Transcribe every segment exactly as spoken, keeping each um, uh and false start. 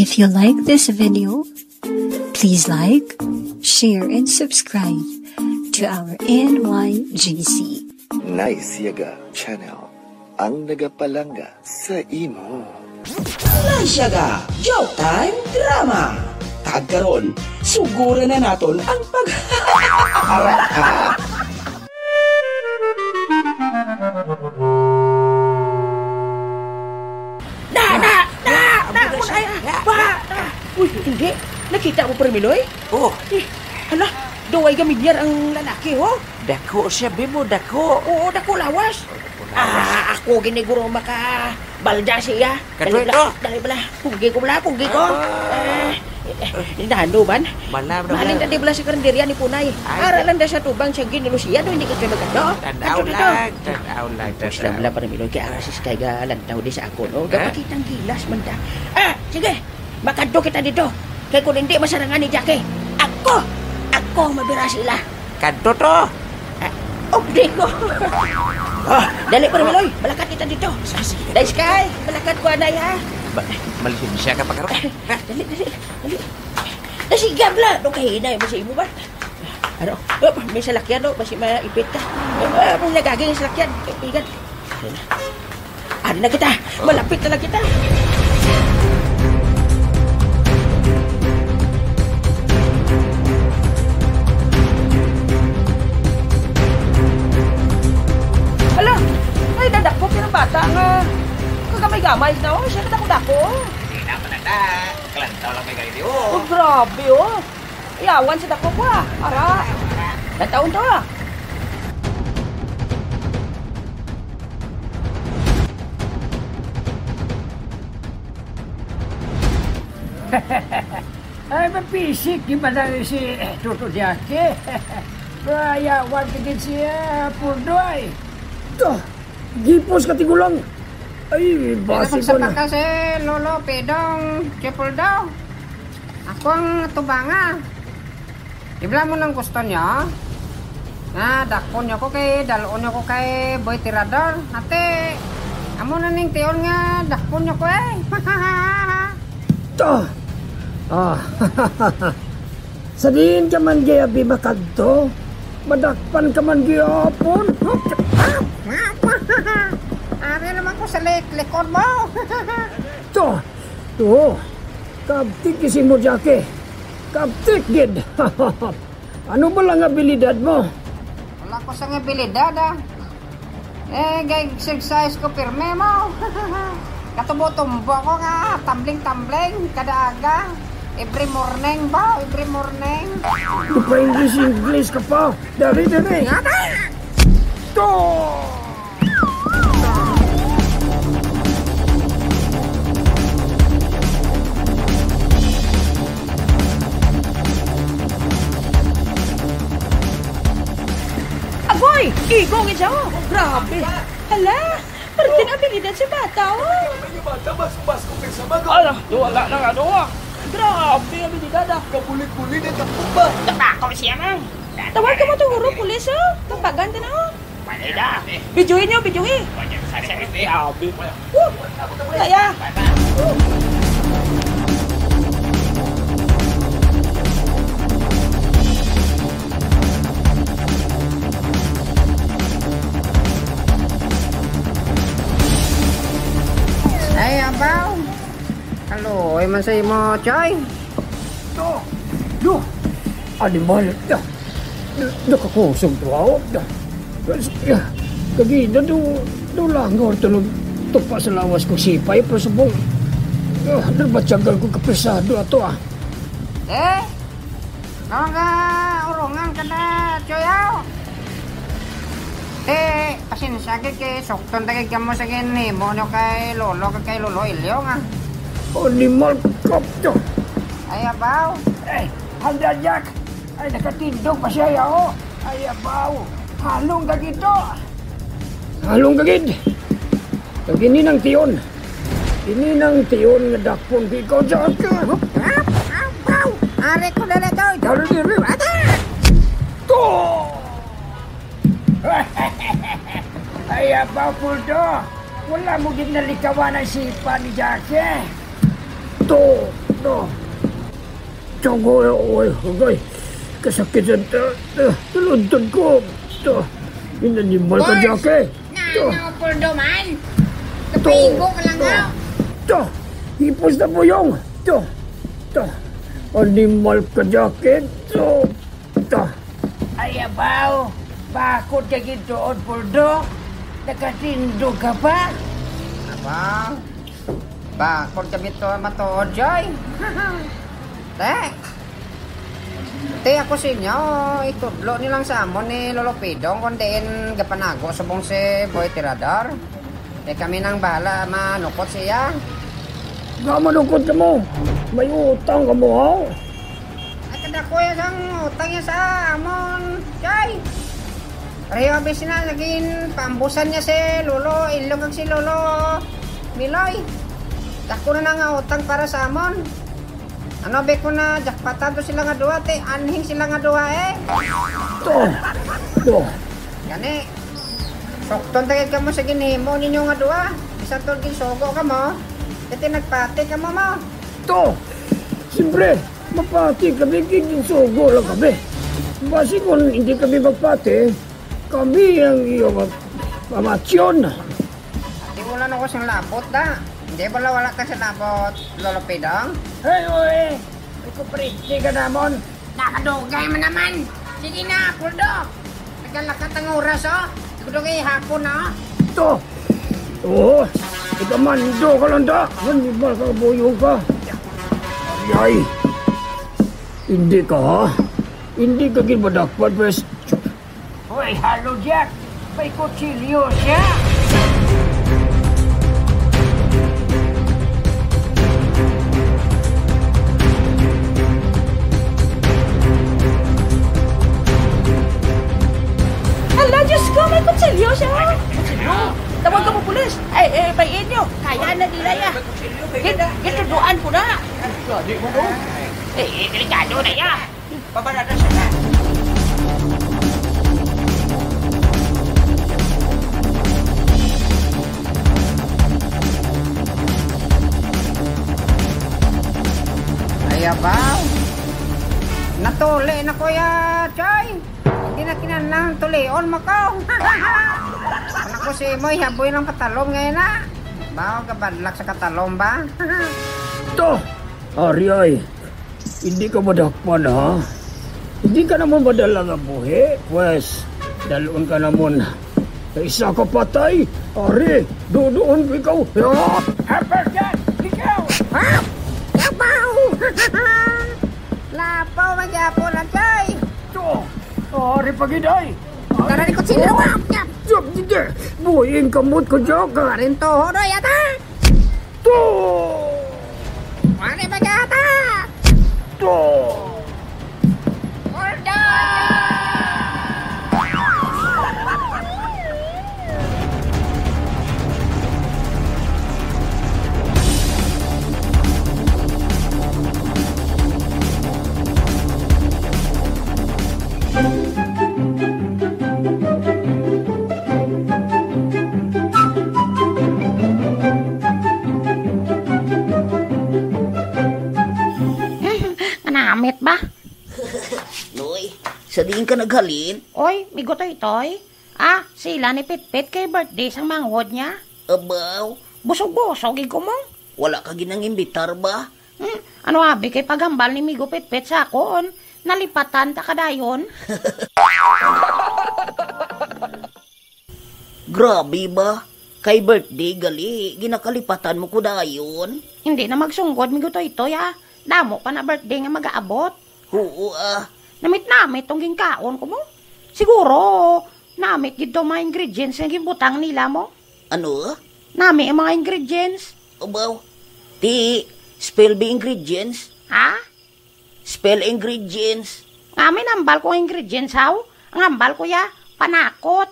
If you like this video, please like, share, and subscribe to our N Y G C. Nice Yaga Channel, ang nagapalangga sa imo. Nice Yaga, Joke Time Drama. Kag karon, suguran na naton ang pag- Na, na, na, na, Amo na siya. Ay, ah, Ya, ba, ya, ah. Uy, hindi. Nakita mo, Pare Miloy? Oh. Eh, hala, daw ay gamilyar ang lalaki, oh. Dako siya, Bimo, dako. Oo, dako lawas. Dako lawas. Ah, ako giniguro makabalda siya. Kadto Dali bala, ito. Dali bala. Punggi ko bala, punggi ko. Ah. Eh, eh, nano man? Malam na Maling man. Tadi bala sa karinderya ni Punay. Ay, Ara di- lang da sa tubang siya ginulusiya, no? Hindi ka siya magkano? Tanaw Ato, ato. lang, tanaw lang, Tapos lang tanaw. Bala, Pare Miloy, kay ara si Sky ga lantaw di sa ako, no? Ha? Gapakitang gilas man da. Ah, sige. Makadto kita dito. Kay kung hindi masarangan ni Jackie, ako, ako mabira sila. Kadto to. Ah, updi ko. Ah. Dali, Pare Miloy, malakat kita dito. Sige, sige. Dai Sky, malakat ko, anay, ha? Ba-, malisensya ka pa karon. Dali, dali, dali. Dali, sige, bala. Ano kahinay mo sa imo ba? Ano? Oh, may salakyan, no? Basi maipit ka. Ah, may nagaging salakyan. Kaibigan. Ari na kita. Oh. Malapit na lang kita. Hala! Ay, nadakop yung bata nga kagamay-gamay na, oh. Siya nadako-dako, oh. Hindi na, pananda. Kalantaw lang may kayo, oh. Oh, grabe, oh. Yawan sa dako ko, ah. Ara. Nataon to, ah. Ay, mapisik, di ba na si Toto Jackie? Kaya, wag ka din siya, Purdoy. To, gipos ka, tigulang. Ay, Pero basi ko na. Magsapa ka si Lolo Pedong Chipuldo. Ako ang tubanga. Ibla mo nang gusto niyo? Nga, dakpon niyo ko kay, dalon niyo ko kay Boy Tirador. Ate, amo na ning tion nga, dakpon niyo ko eh. Ta! Ah, sa diin ka man gayabi makadto, madakpan ka man gihapon. Ari naman ko sa lik-, likod mo. To, to, kabtik isin mo, Jackie. Kabtik gid. Ano ba lang abilidad mo? Wala ko sang abilidad, ah. Eh, gay exercise ko pirme mo. Katubo-tumbo ko nga tumbling-tumbling kada aga. Every morning ba? Every morning. Di pa English, English ka pa. Dali, dali. Yata! To! Agoy! Igong ija, oh! Grabe! Hala! Parte na abilidad sa bata, oh! Ano yung bata? Mas, mas kung may sabag, oh! Ala, wala na nga, ano, ah! Grabe, abilidad, ah! Kabulig-bulig ang takbo ba? Tatakol siya, mang! Tawag ka mo to, huro, pulis, oh! Tapagan ka na, oh! Manila. Videohin niyo, videohi. Grabe. Woo! Kaya. Woo! Ay, abaw. Kaluoy man sa imo, Choy. To! Lo! Animal! Da! Da, nakakusog to, ah! Da! Kagina do, do langor to nung tupa sa lawas ko sipay, pero subong, ah, nabatyagan ko kapisado ato, ah. Eh? Nga urungan ka na, Choyaw. Eh, pasensya gid kay sukton ta gid kamo sa ginhimo nyo kay Lolo kag kay Lolo Elio nga. Animal ka to. Ay, abaw. Eh, handa, Jack. Ay, nakatindog pa siya, oh. Ay, abaw. Halong ka gid to. Halong ka gid. Kag ini nang tion. Ini nang tion nga dakpon ko ikaw, Jack. Abaw. Ari ko na lang, Doy. Dali, dali. Ate! To! Ay, abaw, Puldo. Wala mo gid nalikawan ang sipa ni Jackie. To, To. Tiyan ko, oy, agay. Kasakit sa ta-, ta-, taludtod ko. To. Inanimal ka, Boss, Jackie. Na, To. Ano, Puldo man? To. Kapigo ka lang, To. Ha? To. Hipos na, Buyong. To. To. Animal ka, Jackie. To. To. Ay, abaw. Bakod ka gid tuod, Puldo. Nakatindog ka pa. Abaw. Bakod kami to matuod, Joy. Te. Te, ako sa inyo, itudlo nilang sa amon ni Lolo Pidong kung diin gapanago subong si Boy Tirador. Kay kami nang bahala manukot siya. Nga manukot ka mo? May utang ka mo, ha? Ay, kada kuya sang utang niya sa amon, Joy. Pareho abi sina naging paambusan niya si Lolo Ilong kag si Lolo Miloy. Dako na na nga utang para sa amon. Ano, be, ko na jackpotan to sila nga duha, te? Anhing sila nga duha, eh. To. To. Gani, sukton ta gid kamo sa ginhimo ninyo nga duha. Bisan to ginsugo kamo, kay nagpati kamo mo. To. Siyempre, mapati kami, kay ginsugo lang kami. Basi kung hindi kami magpati, kami ang iyong pamatyon. Di wala na ko sing labot, da. Hindi, wala, wala ka sa labot, Lolo Pidong? Hey, oy! Ikaw, pre, di ka namon. Nakadugay man naman. Sige na, Puldo. Nagkalakat ang oras, oh. Siguro kay hapon na, oh. To. Oo. Ikamando ka lang, da. Nanibal ka, buyong ka. Ay. Hindi ka, ha? Hindi ka gid madakpan, pres. Hoy, Halo Jack! May kutsilyo siya! Hala, Diyos ko, may kutsilyo siya! Kutsilyo? Tawag ka mo pulis! Ay, eh, may inyo! Kaya na nila ya! Gin-, gintuduan ko na! Di mo, no? Eh, eh, delikado na ya! Pabarada siya na. Ay, abaw. Natuli na, Kuya Choy. Hindi na kinahanglan tulion mo ko. Anak ko si Imoy, haboy ng patalom ngayon na. Bawa ka badlak sa katalom ba? To, Ari ay. Hindi ka madakpan, ha? Hindi ka naman madala nga buhi. Pwes, dalon ka naman. Isa ka patay. Ari, doon ko ikaw. Ah! Uppercut! Ikaw! Ha? Lapaw! Lapaw, magyapon na, Chay! To! Ari pa gid, ay! Tara, ni kutsilyo, ah! Jab, jab, jab. Buhi ang kamot ko, Jok. Karin to, hodoy, ata! To! Ano ba ka ata? To! Order! Kanamit ba? Noy, sa diin ka naghalin? Oy, migo Toy-toy. Ah, sila ni Pitpit kay birthday sang manghod niya. Abaw. Busog-busog gid ko mo. Wala ka ginang imbitar ba? Hmm, ano abi kay paghambal ni Migo Pitpit sa akon? Nalipatan ta ka dayon. Grabe ba? Kay birthday gali, ginakalipatan mo ko dayon? Hindi na magsunggod, Migo Toytoy, ha? Damo pa na birthday nga mag-aabot. Oo, ah. Namit-namit tong ginkaon ko mo. Siguro, namit gid to mga ingredients nga ginbutang nila mo. Ano? Nami ang mga ingredients. Abaw, ti, spell be ingredients? Ha? Spell ingredients. Nga may nambal ko nga ingredients, haw? Ang hambal ko ya, panakot.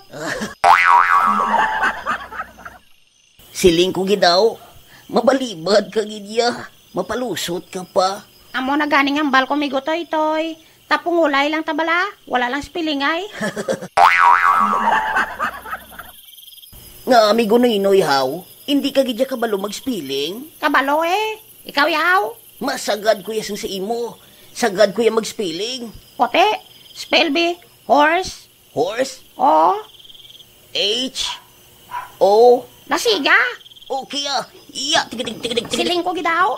Siling ko gid daw, mabalibad ka gid ya. Mapalusot ka pa. Amo na ganing hambal ko, Migo Toytoy. Tapungulay lang ta bala, wala lang spelling ay. Nga, Migo Noynoy, haw? Hindi ka gid ya kabalo mag-spelling? Kabalo eh. Ikaw, yaw? Masagad ko ya sang sa imo. Sagad ko ya mag-spelling. Puti, spell bi, horse. Horse? O. H O. Nasiga. Okay, ah. Iya, tigidig, tigidig, tigidig. Siling ko gid daw.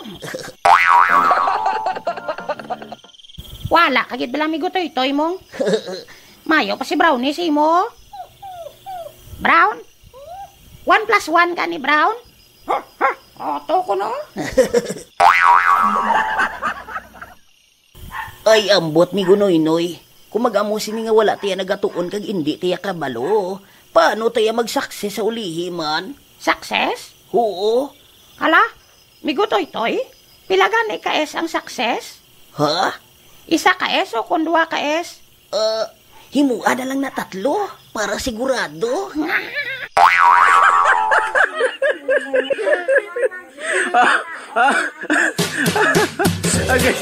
Wala ka gid bala, amigo Toytoy mong. Mayo pa si Brownie sa imo. Brown? One plus one ka ni Brown? Ha, ha, ato ko na. Ay, ambot, Migo Noynoy. Kung mag-amo sini nga wala tiya nagatuon kag indi tiya kabalo, paano tiya mag-success sa ulihi man? Success? Oo. Hala, Migo Toytoy, pila gani ka S ang success? Ha? Isa ka S o kon duha ka S? Ah, himua na lang na tatlo para sigurado. Okay.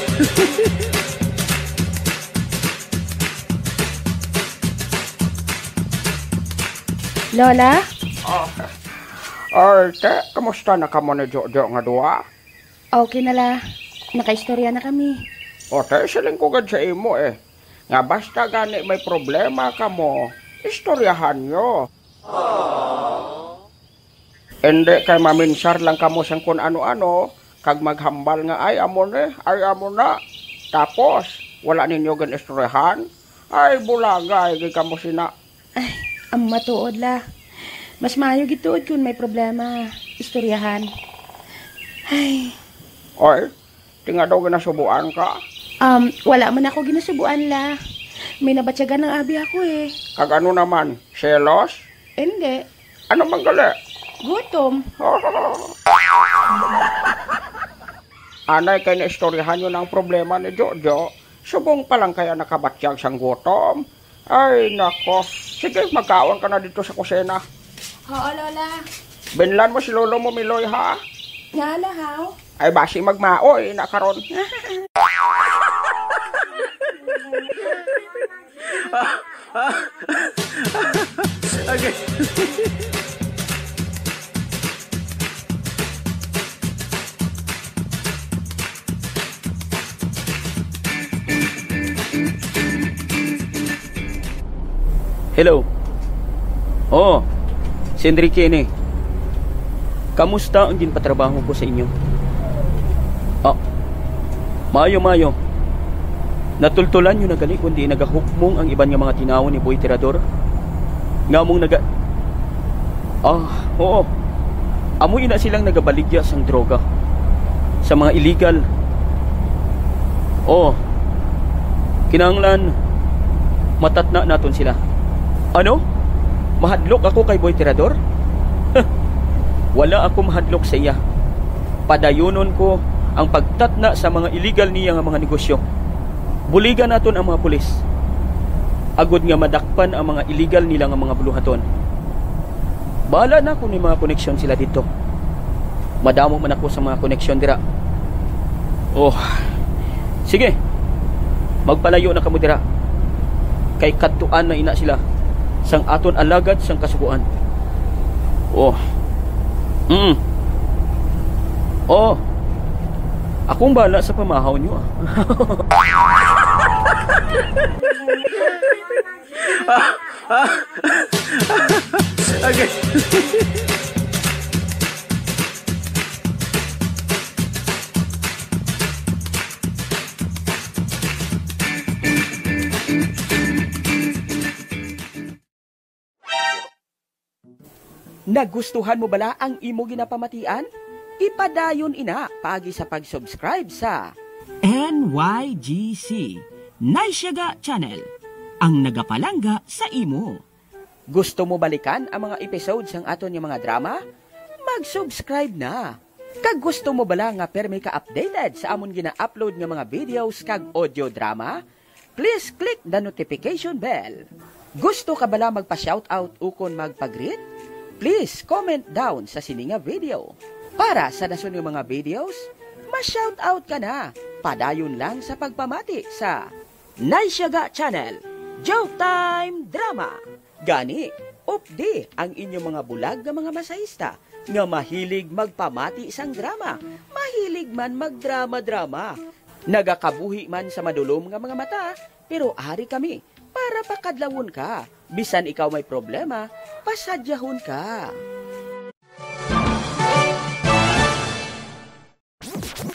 Lola? Ah, ay, te, kamusta na kamo ni Jojo nga duha? Okay na la. Nakaistorya na kami. O, te, siling ko gid sa imo, eh, nga basta gani may problema kamo, istoryahan nyo. Indi kay maminsar lang kamo sang kun ano-ano, kag maghambal nga, "Ay, amo ni, ay, amo na." Tapos, wala ninyo gin-istoryahan? Ay, bulagay gid kamo sina. Ay, ang matuod la. Mas maayo gid tuod kun may problema, istoryahan. Ay. Oy, ti nga daw ginasubuan ka? Um, wala man ako ginasubuan la. May nabatyagan ang abi ako eh. Kag ano naman? Selos? Hindi. Ano man gali? Gutom. Anay kay naistoryahan nyo na ang problema ni Jojo, subong pa lang kaya nakabatyag sang gutom. Ay, nako. Sige, magkaon ka na dito sa kusina. Oo, Lola. Binlan mo si lolo mo, Miloy, ha? Nga, Lola, haw? Ay, basi magmaoy na karon. Okay. Hello. Oh, si Enrique ini. Kamusta ang ginpatrabaho ko sa inyo? Ah, maayo, maayo. Natultulan nyo na gali kundi nagahukmong ang iban nga mga tinawo ni Boy Tirador? Nga among naga-, ah, oo. Amo ina silang nagabaligya sang droga sa mga illegal. Oh, kinahanglan matatna naton sila. Ano? Mahadlok ako kay Boy Tirador? Wala ako mahadlok sa iya. Padayonon ko ang pagtatna sa mga illegal niya nga mga negosyo. Buligan naton ang mga pulis, agod nga madakpan ang mga illegal nila nga mga buluhaton. Bahala na kung may mga koneksyon sila dito. Madamo man ako sa mga koneksyon dira. Oh. Sige. Magpalayo na kamo dira. Kay kadtuan na ina sila sang aton alagad sang Kasugoan. Oh. Mm. Oh. Akong bala sa pamahaw nyo, ah. Ah, ah. Okay. Nagustuhan mo bala ang imo ginapamatian? Ipadayon ina paagi sa pag-subscribe sa N Y G C, Naisyaga Channel, ang nagapalangga sa imo. Gusto mo balikan ang mga episode sang aton nga mga drama? Mag-subscribe na. Kag gusto mo bala nga permi ka updated sa amon gina-upload nga mga videos kag audio drama? Please click the notification bell. Gusto ka bala magpa-shoutout ukon magpa-greet? Please comment down sa sini nga video. Para sa dason nga mga videos, ma-shoutout ka na. Padayon lang sa pagpamati sa Naisyaga Channel, Joke Time Drama. Gani, updi ang inyong mga bulag nga mga masahista nga mahilig magpamati sang drama, mahilig man magdrama-drama. Nagakabuhi man sa madulom nga mga mata, pero ari kami para pakadlawon ka. Bisan ikaw may problema, pasadyahon ka.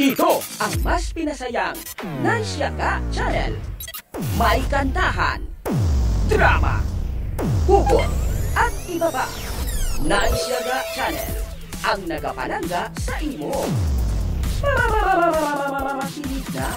Ito ang mas pinasayang Nice Yaga Channel. May kantahan, drama, hugot, at iba pa. Nice Yaga Channel, ang nagapalangga sa imo. Makinig na.